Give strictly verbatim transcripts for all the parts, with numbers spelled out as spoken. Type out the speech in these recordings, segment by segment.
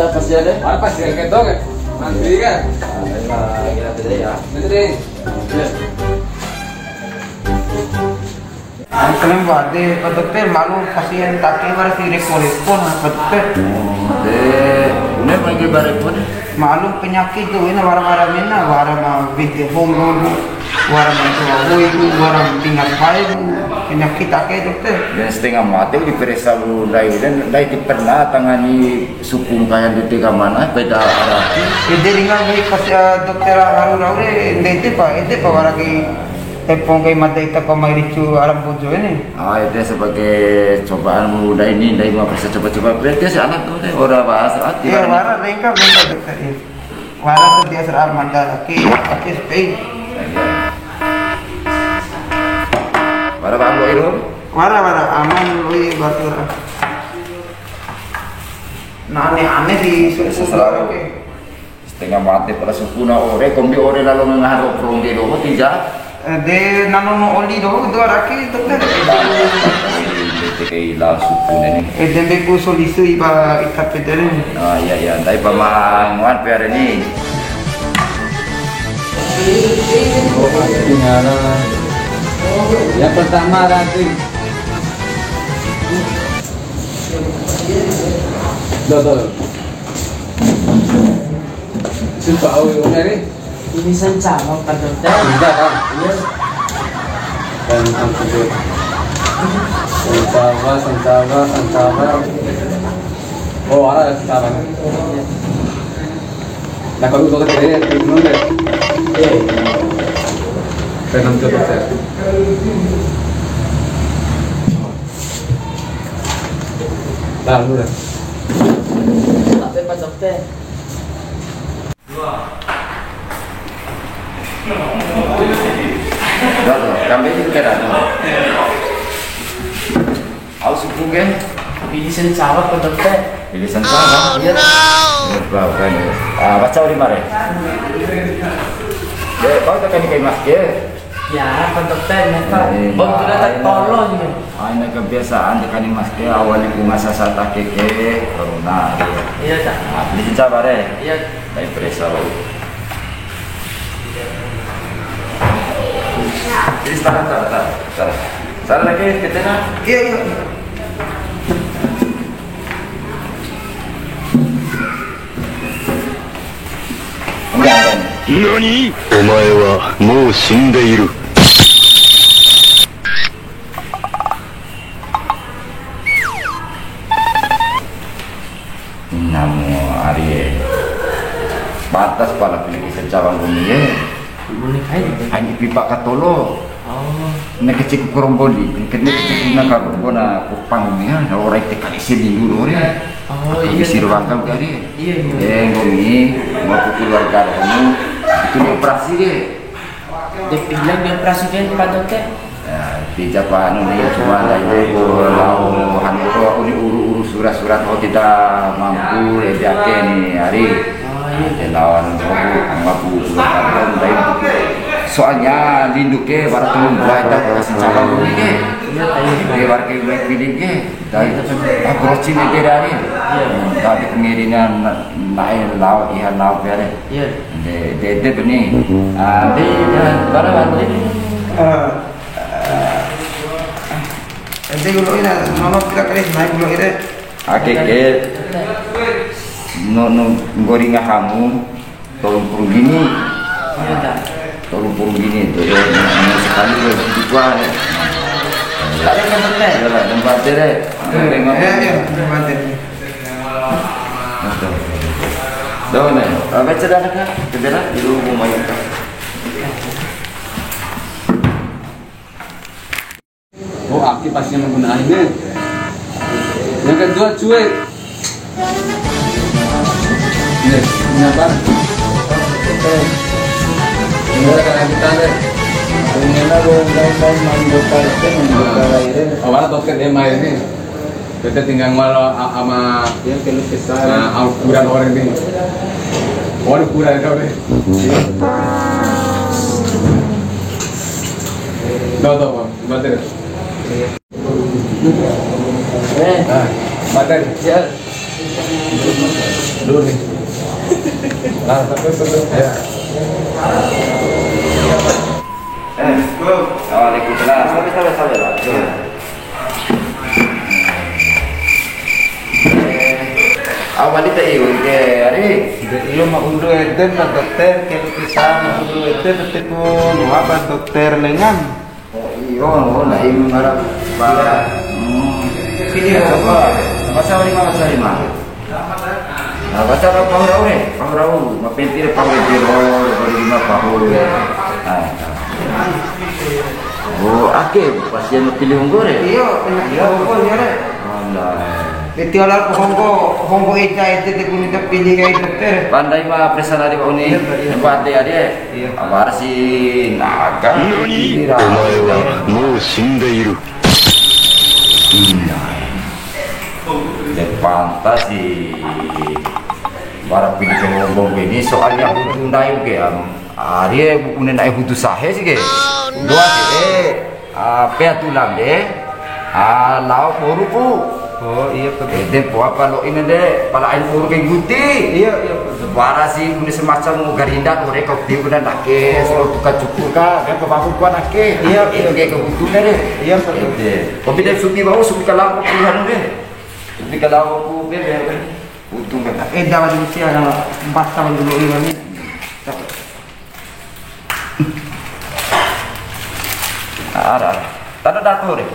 Pasien de? Mana pasien ke dok, eh? Mantri kan? Ah, iya, iya, iya, iya. Mantri. Iya. Ang kalim wade, Pak Dokter, maklum pasien ta ake wara si repo-repo na, Pak Dokter. De, bune panggil ba repo de. Maklum penyakit tu, ini wara-wara mena, wara ma binte honggo, wara ma tua hoi, wara ma tinggal pai, penyakit ta ake, Dokter. Dan setengah mati diperiksa lu, ndai, dan ndai ti pernah tangani supu kaya di tiga mana, beda arah. Jadi ringa wei pas, eh, Dokter Harun Raure, ndai ti pa, ede pa wara ki Tepung kai mada ita ko mai ricu ara Mbojo ini. Ah, itu sebagai cobaan muda ini, ndai mau bisa coba-coba. Berarti si anak tuh deh, ora bahas, ah, iya, tiba-tiba. Wara rengka, rengka, rengka, iya. Wara sedia serah mada laki, laki stay. Iya. Wara bang lo itu? Wara, wara, aman, lui, batur. Nah, aneh-aneh di su-, seserah, oke. Setengah mate pala supu na ore, kombi ore lalo ngaha ro prongge doho tija. Eh, de nano no oli doho, dua raki, Dokter. Bete ke ila supu neni. Eh, dembe ku solisui ba ita pedere. Ah, iya, iya. Ndai pa ma ngoan pe are ni. Yang pertama, rati. Tuh, tuh. Sumpah, oh, ini. Ini sancawa, Pak Dokter. Tidak, Pak. Iya. Dan, dan, sancawa, sancawa, sancawa. Oh, ada sancawa. Nah, kalau dokter, eh, minum deh. Iya, iya. Saya minum dulu, Dokter. Nah, dulu dah. Apa, Pak Dokter? Dodo, kami ini kira. Au supu ke? Pilih sancawa, Pak Dokter. Pilih sancawa? Iya. Berapa ini? Ah, baca uri mare. Ya, kau tekan kai mas ke? Ya, Pak Dokter, ya, Pak. Iya, oh, sudah tak iya. Tolong ini. Ah, ini kebiasaan tekan mas ke, awalnya bunga sasa tak keke, corona. Iya, Cak. Ah, pilih sancawa, re. Iya. Baik, periksa lo. Ini sekarang, sekarang, sekarang, sekarang. Sekarang lagi, kita nak. Iya, iya. Enggak, enggak. Nani? Omae wa mou shindeiru. Namu ari e. Batas pala pilih sancawa nggomi e. Bune kai? Anji pipa katolo. Oh. Neke ciku koromboli, neke ciku na karombona kupang nggomi ya, na ora ite kali sini dulu re. Oh, iya. Isi ruang kan kali. Iya, iya. Eh, nggomi, mau keluarga kamu, itu dioperasi deh. De pila dioperasi ke, Pak Dokter? Ya, tija pa anu ni, cuma ndai de ko lao anu ko, aku ni uru-uru surat-surat, oh, tidak mampu, ede ake ni, ari. Oh, iya. Ede lao anu ko, aku anggap uru surat, ndai. Soalnya lindu ke, bara tolong buat kita kasih cabang ni ke. Iya, iya. Dia bara ke, baik pilih ke. Dari, ah, broci ne de dari. Iya. Dari pengirinan naik laut, iya, laut ya, deh. Iya. De, de, de, beni. Ah, de, de, bara, bara, de. Eh, eh, ede ulo ina, nono kita kali, naik ulo ire. Ake ke, no, no, nggori ngahamu. Tolu mpuru gini. Iya, Kak. Tolu mpuru gini itu. Ya, sekali dua juta. Ada yang penting. Ya lah, tempat deh. Iya, iya, tempat deh. Tuh, nih. Ah, baca dah, Kak. Kerja dah. Di rumah ya, Kak. Oh, aki pasti yang menggunakan ini. Yang kedua, cuek. Ini, ini apa? Ini ada kena kita deh. Ini ada bau, bau, bau, main bola itu, main bola airnya. Oh, mana dokter dia main ini? Kita tinggal malu a-, ama, yang kena kita. Nah, ukuran orang ini. Waduh, ukuran orang ini. Tuh, tuh, Bang. Bater. Eh. Ah, bater. Ya. Dulu nih. Nah, ya. Eh, Assalamualaikum. Waalaikumsalam. Sabar, sabar, sabar, Pak. Au wali ta iu ke, Ari? De, iyo, ma undu ede na dokter, ke kita ma undu ede, betul pun, apa dokter lengan? Oh, iyo, oh, lain ngarap. Iya. Hmm. Sini, ya, coba. Masa lima, masa lima. Nah, baca rau pahu rau ni, pahu rau, ma penti re pahu re jero, pahu re lima pahu re. Nah. Oh, ake, pasien pilih unggul re? Iyo, penyakit hongko, iya re. Alah. Iti ala hongko, hongko ita, ita, ita, kunita pilih kai dokter. Pandai ma periksa tadi, Pak Uni. Iya, Pak, iya. Tempat dia, dia. Iya. Abar si naga. Iya. Omae wa mou shindeiru. Iya. De pantas si bara pili ke ngomong ke ni, soalnya hutu ndai ke, am, arie bune ndai hutu sahe si ke. Dua si, eh, ah, pea tulang de. Ah, lao boru pu. Oh, iya, betul. Eh, de po apa lo ini de, pala ain boru ke guti. Iya, iya, betul. Bara si bune semacam garinda ore kau tiu bune ndake, so tukar cukur ka, dan ke bahu kuan ake. Iya, iya. Ke kebutuhan de. Iya, betul. Ede. Kopi de supi bau, supi kalau aku pilihan de. Supi kalau aku be, be, be. Untung kata, eh, dalam usia ada basta dulu ini. Ara, ara. Tanda datu re.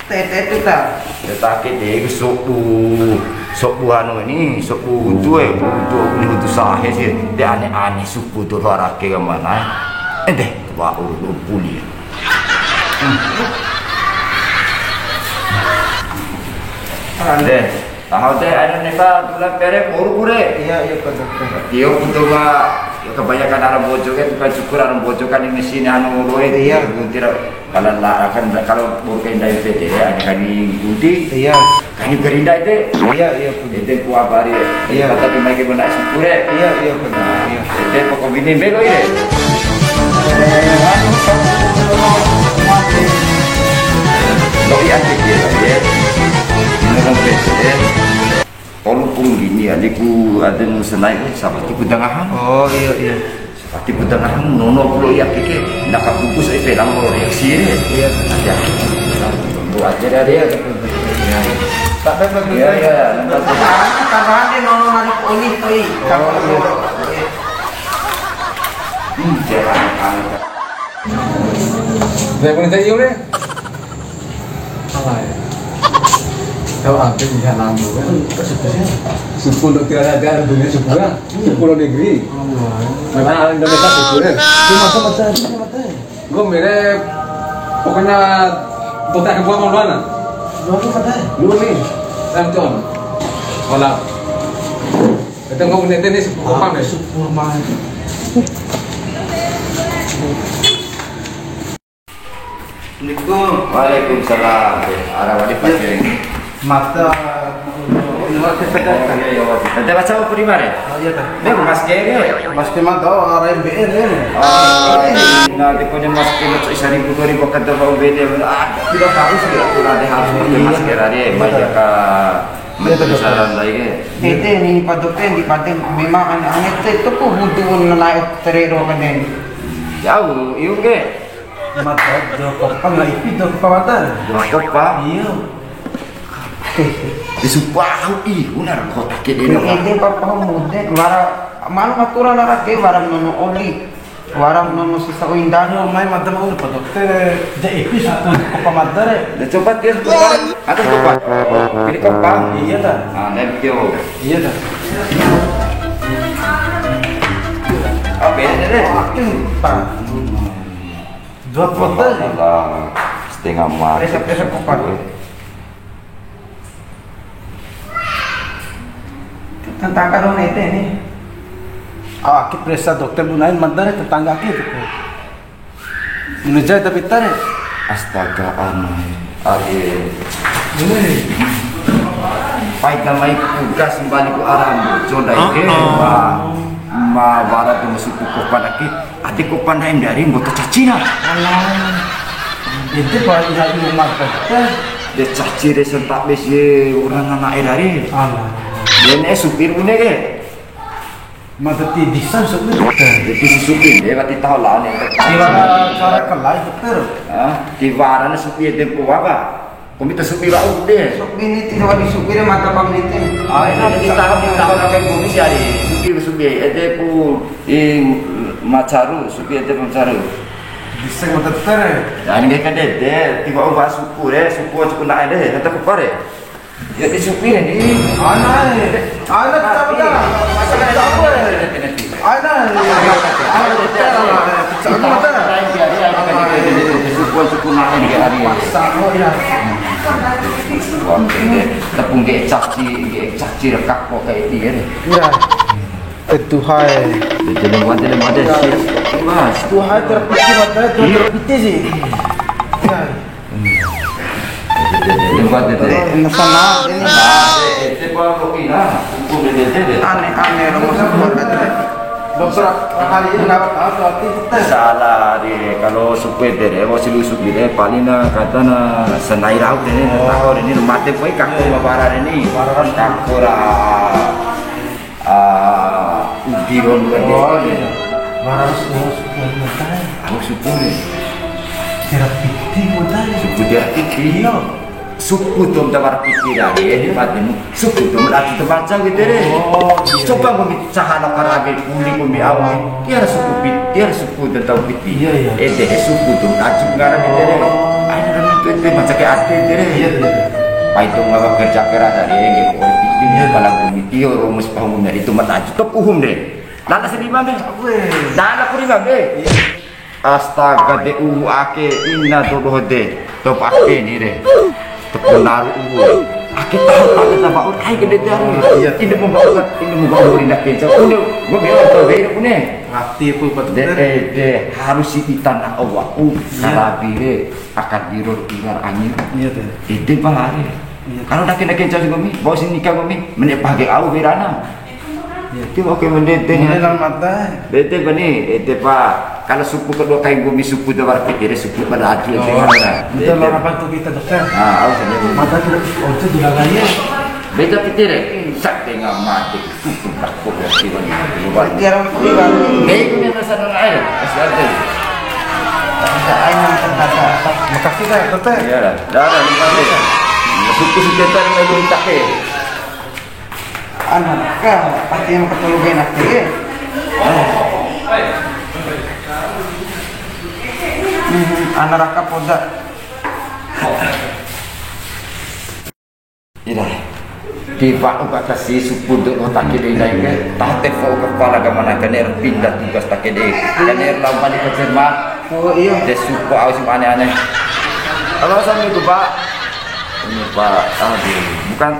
Tete tu ta. Tete ke de sobu, sobu anu ini, sobu utu e, utu ini utu sahe si. De ane-ane supu tu luar ake ke mana? Eh, de, wa ulu puli. Hmm. Ande. Taho de, anu neka tulang pere boru pure. Iya, iya, Pak Dokter. Tio untuk ma, ya, kebanyakan orang Bojo kan, bukan syukur orang Bojo kan ini sini anu roe. Iya. Guntir, kalau la-, akan, kalau boru kain dari P T, ya, ada kami gunti. Iya. Kami gerinda itu. Iya, iya, Pak. Itu kuah bari. Iya. Kata di mai ke benda syukur, ya. Iya, iya, Pak Dokter. Iya. Itu pokok bini belo, ya. Lo iya, iya, iya. Ini kan P T, ya. Tolu pulu gini ya, niku ada nu senai, eh, sapati ku dangahan. Oh, iya, iya. Sapati ku dangahan, nono pulo iya keke, naka bungkus, eh, pelang lo reaksi re. Iya. Ada. Tunggu aja dari. Iya, betul, betul. Iya. Tak ada, betul, iya, betul. Iya, betul. Tambahan, tambahan dia nono hari poli, toi. Oh, iya. Hmm, jangan, jangan. Dia pun tak iya, le. Alai. Kalau aku lihat lampu kan, supu pondok tiada ada dunia supu kan, supu luar negeri. Memang orang Indonesia supu kan. Cuma sama tadi, sama tadi. Gue mirip, pokoknya botak ke gua mau mana? Dua tuh katanya. Dua nih, Samson. Wala. Itu gue punya tenis, supu Kopang deh. Supu Kopang. Assalamualaikum. Waalaikumsalam. Eh, ara wali pakai. Mata. Oh, iya, iya, wali. Nanti baca apa di mana? Oh, iya, dah. Ini masker ya? Masker mata, oh, R M B N ya. Ah, nah, di punya masker itu seribu, dua ribu, kata Pak Ubed ya. Ah, tidak harus ya, aku ada harus pakai masker hari ya. Iya. Banyak, Kak. Iya, betul. Saran lagi. Ede ni, Pak Dokter, di Padang memang aneh-aneh, itu kok butuh nelayan terero kan, Den? Jauh, iya, ke? Mata, dua kopa, nggak ipi, dua kopa mata. Dua kopa? Iya. Di supahu, ih, benar, kotak ke dia. Ini papa muda, wara, malu aturan arah ke, wara nono oli, wara nono sisa uindano. Mai mata mau, Pak Dokter, de ipi, satu kopa mata, re. Ya, coba dia, coba. Ada kopa. Pilih kopa. Iya, dah. Ah, dan video. Iya, dah. Apa ya, deh? Oke, Pak. Dua botol. Alah, setengah mati. Presa, presa, kopa. Tetangga dong, ete nih. Ah, ki presa dokter gunain mandar tetangga ki itu. Ini jai tapi tare. Astaga, aneh. Aye. Ini. Pai ta mai tugas kembali ku aram, jondai ke, ma, ma bara tu musuh ku kopa lagi. Ade kopa naim dari anggota cacina. Alah. Itu Pak, iha di rumah dokter. De caci de sentak besi orang anak dari. Alah. Dene supir bune ke. Mada ti disa supi dokter. Jadi si supi de, wati taho lao ni. Tiwara cara kalai dokter. Hah? Tiwara na supi ede ku wawa. Kombi ta supi wa'u de. Supi ni ti wali supi de mata pamiti. Ai, na ti taho, ti taho pakai kombi si ari. Supi, supi ede ku i macaru, supi ede macaru. Disa mada dokter. Ya, ini kan de, de, tiwa'u ba suku de, suku, suku na de, kata ku pare. Ya, di supir ini. Ana, ana, tak ada. Ana, ana, tak ada. Suku, suku naik di hari ini. Paksa, oh, ya. Wah, ini tepung dia caci, dia caci rekak kok kayak ini ya. Iya. Itu hai. Jadi, buat, jadi, buat, sih. Mas. Itu hai terpikir, mata itu terpikir sih. Iya. Tempat itu. Ini sana, ini. Nah, itu gua kopi, nah. Hukum D D T deh. Aneh-aneh, rumah sakit ada. Beberapa hari ini dapat apa, aktivitas? Salah deh, kalau suku ede deh, mau silu suku deh, paling na kata na senai rau deh, na tahu deh, ini mate boy, kakura ini. Kakura. Ah, udi ron ron. Oh, iya. Wara harus, harus, harus, harus. Aku syukur ya. Tiwara piti, kota ya. Suku tiwara piti. Iya. Suku dou ma tiwara piti dah, ya, di Pademu. Suku dou ma ati terbaca gitu deh. Oh, iya. Coba nggomi caha na karawi, kuli nggomi awa. Tiwara suku piti, tiwara suku dou ma tiwara piti. Iya, iya. Ede, suku dou ma ati ngarana gitu deh. Oh. Aina kan itu, itu, macam kayak ate gitu deh. Iya, iya. Pai dou ngawa kerja keras dari, gitu. Iya. Kepala nggomi, tio, rumus paham nggomi, itu mata Top uhum de. Lala sedi mambe. Weh. Lala puri mambe. Iya. Astaga, de uhu ake ina dodo de. Top ake ni de. Tepung naru uhu. Ake tahu, tahu, tahu, tahu. Ai, gede jari. Iya. Ini mau bawa, ini mau bawa, ini nak kencang. Udah, gua bilang, tuh, beda punya. Mati aku, Pak. De, eh, de, harus si ita na awa. Uh, iya. Sarabi de. Akan diror keluar angin. Iya, tuh. Ede bahari. Iya. Kalau dah kena kencang nggomi, bawa sini nikah nggomi, mene pake au berana. Iya. Itu oke, mendete. Mendete dalam mata. Bete bani, ete pa. Kalau supu kedua kai nggomi supu de wara pikir, supu pada aju. Oh, ete mana? Betul, bete. Lah, apa tuh kita, dokter? Ah, au saja. Mata tidak, oh, itu dilaganya. Beta pikir, sak tengah mati, supu tak kok ya, siwan ini, siwan. Berarti orang siwan. Baik, ini rasa dan air, S R T. Rasa air yang terasa apa? Makasih dah, dokter. Iya dah. Dah, dah, terima kasih. Supu si Peter melu tak, eh. Anak kah, pasti yang ketelu benak, eh. Hmm, anak raka poda. Ira. Tiba uka kasi supu dou ma taki dei ndai ke. Taho tefo uka kepala ka mana, kene ra pindah tugas taki dei. Kene ra lao bali ke Jerman. Oh, iya. De supu au si ma ane-ane. Halo, assalamualaikum, Pak. Ini, Pak, aduh, bukan.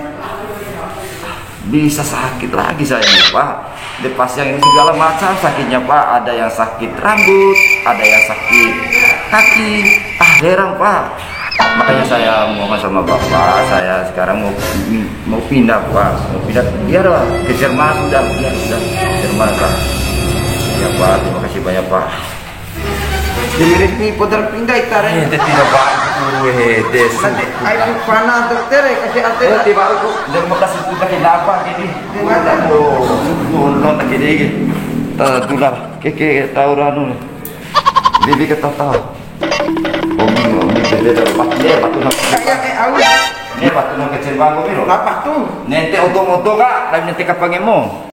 Bisa sakit lagi saya ini, Pak. Dia pasien ini segala macam sakitnya, Pak. Ada yang sakit rambut, ada yang sakit kaki. Ah, heran, Pak. Makanya saya mohon sama Bapak, saya sekarang mau mau pindah, Pak. Mau pindah. Dia dah ke Jerman sudah, dia sudah ke Jerman, Pak. Ya, Pak, terima kasih banyak, Pak. Jadi resmi poda ra pindah ita re. Ede tidak baik guru, ede. Nanti ayo pana dokter ya, kasih ate. Oh, tidak baik, Bu. Dan bekas itu tak kenapa ini. Tidak ada. Oh, nonton tak ini. Eh, tular. Keke tahu ranu. Bibi kata tahu. Oh, bingung. Ini beda, beda. Pas dia, pas tu nak. Kayak kayak aus. Ini pas tu nak kecil bangun ni loh. Apa tuh? Nanti oto-oto, Kak, dan nanti kapan ngemo.